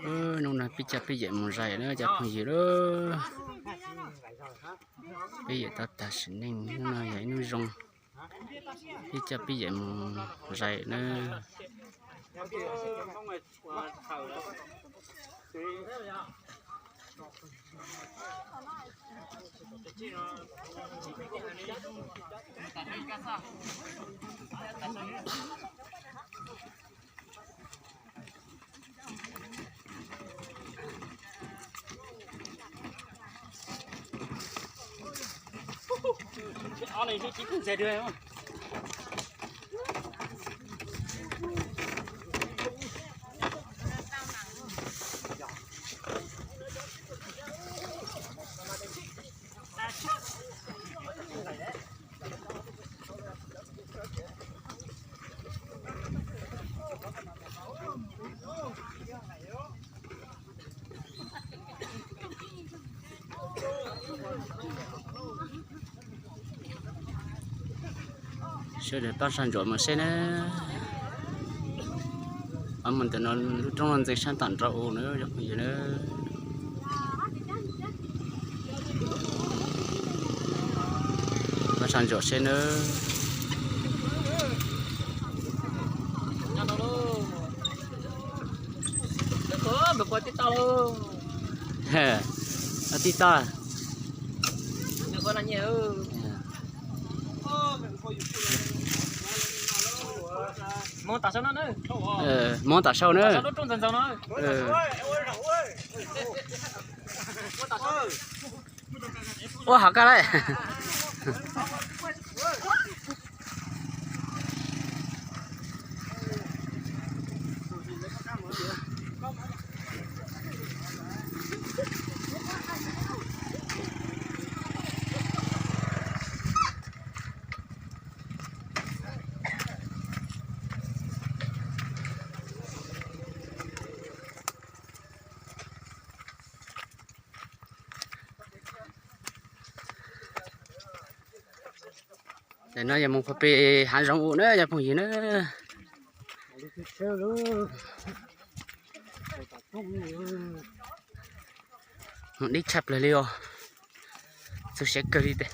Hnub no peb coj peb yawm mus zais na cov phooj ywg na. Peb yawm tau tag sim neej, hnub no yog ib hnub zoo, peb coj peb yawm mus zais na. Sawv daws pab sab ntsuam mus seb na. Mus ntawm no lub roob no ntxeev sab tom nraud u na cov phooj ywg na. Pab sab ntsuam seb na. Tib toj. Hmoob tam sau na. Ua hauv koj lawm. Ntawm no yog mus pem hav zoov u na cov phooj ywg na. Mus deb tshaj plaws li os. Txaus siab kawg li tiag.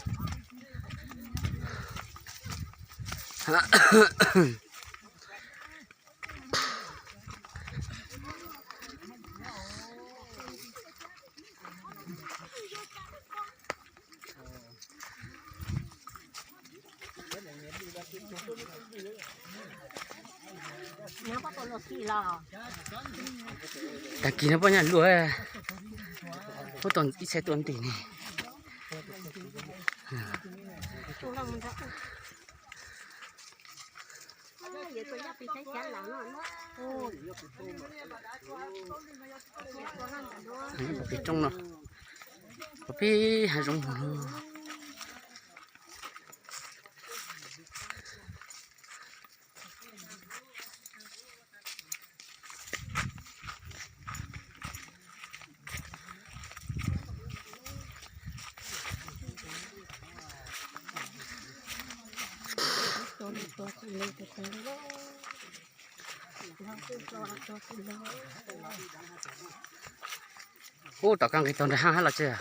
Tag kis no poj nyiaj luaj, puab tau ib txhia tuaj ntes ne. Pem roob no, pem hav zoov no. Ub, tom kab nqis tau nram hav los tsis?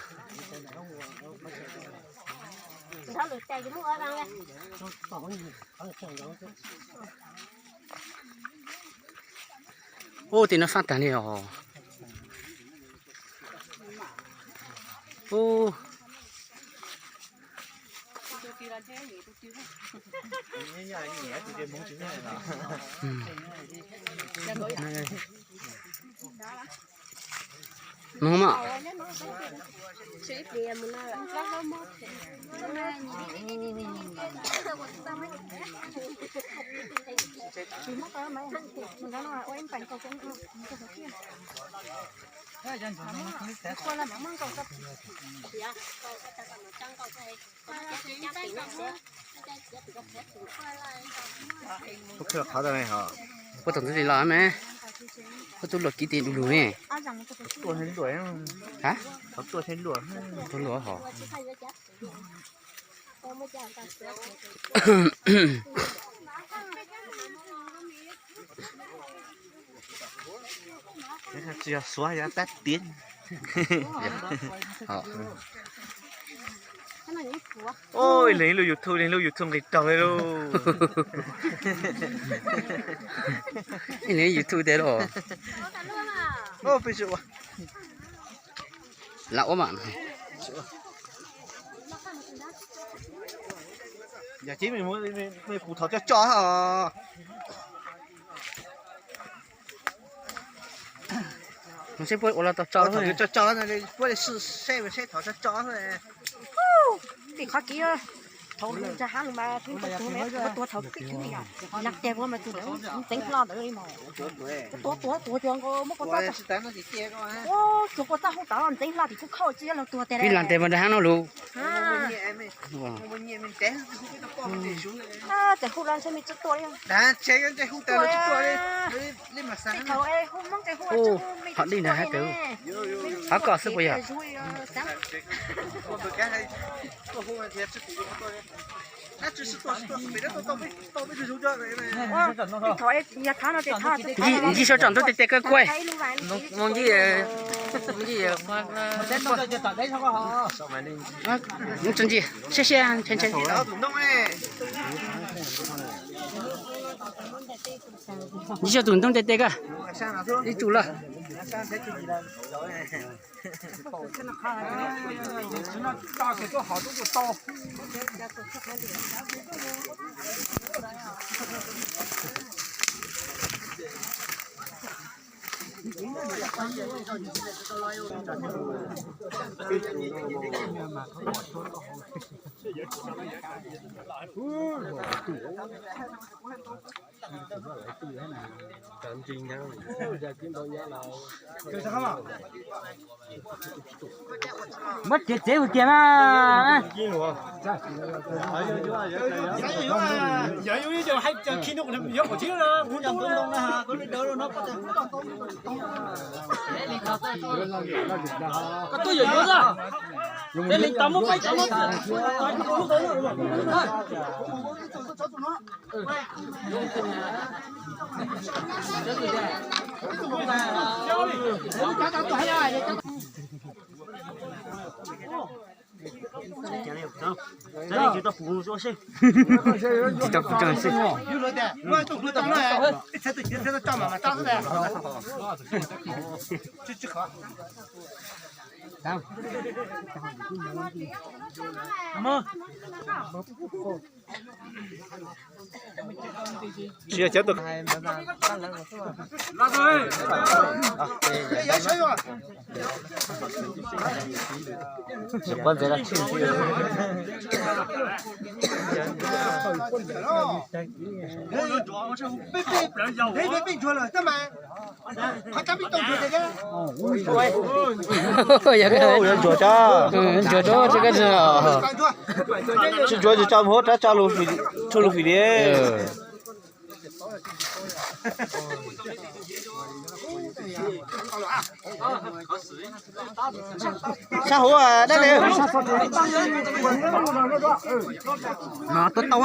Ub, tim no fab tag li os. Ub. Mus mas. Puab tau ntxub li los me, puab tub luam kiv tes du lug ne. Tuaj luam hos. Yog Suav yog tab tiav. Ib leeg ib lub YouTube, ib leeg ib lub YouTube nqis raug li lauj. Ib leeg YouTube tiag lauj. Lam ua mas. Yog cia kuv thov tso tso os. Seb puab ua los tau tso, tso tso, puab li seb seb thov tso tso. Tim qhov kiv thaum ntsa hav lug mas peb tuag, tuag thaum peb tuag, nas tes ua mas tus ntawd ntxeev hlo ntawd li mas. Tuag tuag tuag cuag nkaus muab kua txob, cuag kua txob hauv tod ntxeev hlo tim kuj khauj tsis yog lug tuag tiag. Peb las tes mas nrag hav no lug. Txawm hu los ntshe me tsis tuaj li. Thaum hu Hmoob tsis hu, hov dij nrag hav tawm. Hov kom xwb puas yog? Ntsib suav tsom ntuj tes tes kawg kuj. Ntsis siab siab ntshai ntshai. Ntsib suav tsom ntuj tes tes kawg. Ib tsuj lawm. Muab tsev tsev mus kiag na. Koj tuaj yuav yuav xwb. Peb leeg tau muab peb tau muab. Tsis tau kuv tso seb. Tsis yog cov tus Ntsuag tso, tsis koj tsis ntsuag tsis tso mus hauv rab tso lus, tshuaj lus fim li. Sab hauv dab li. Tuav tau.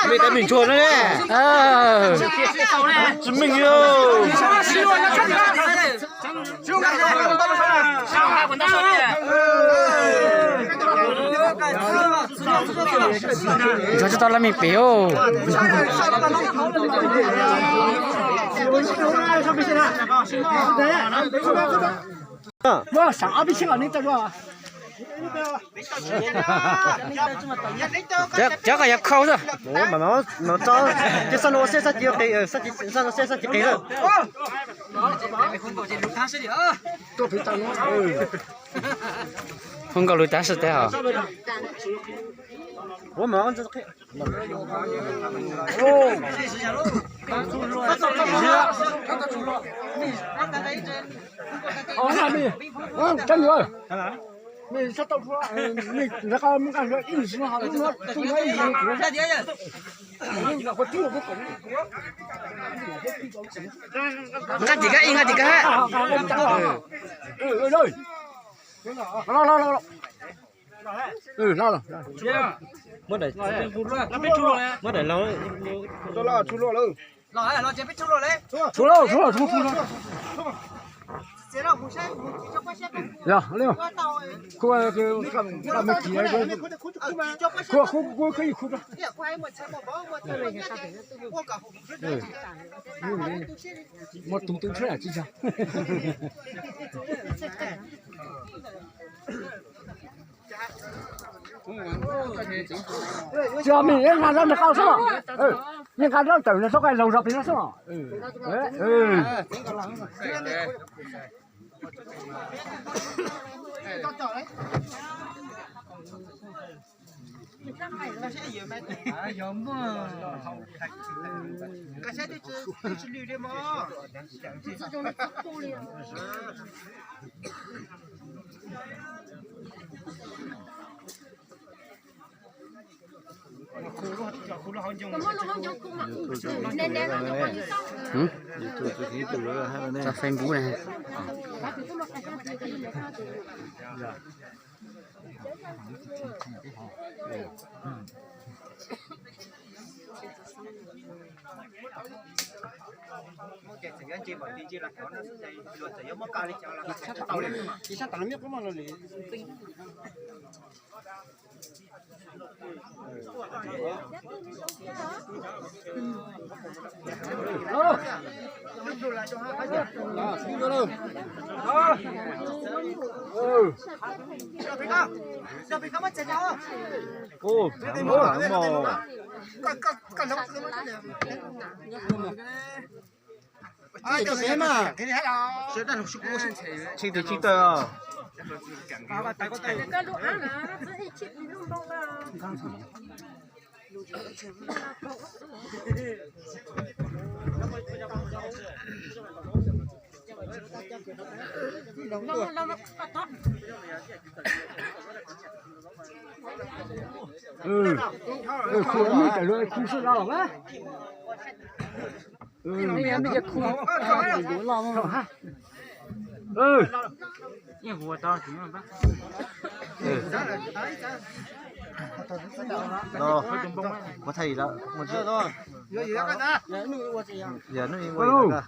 Mej tais mej ntsuag no ne. Tsis meej li. Ntsuag tsis tau laj mej pem os. Cov koj yog khau xwb. Ces xab lus ua xeb xab ci qis, xab lus ua xeb xab ci qis xwb. Hu nkaus lus tav sib teb os. Nqa tim kab ib, nqa tim kab. Los los los. Muab daim, muab daim lauj. Tshua lauj, tshua lauj, tshua lauj. Yog, kuv kuv kuv ib khub. Muab tus tu tsheb tsis yog. Tsis yog, mej nqa dab ntawm qau xwb. Mej nqa dab ntawm nws txhob nqa zaug zog pem no xwb. Tsab Facebook ne. Tsib tis tsib tawm. Khu, khu sawv daws los na. Ua tau. Ua thaij lawm. Yog hnub ib ua li ntawd.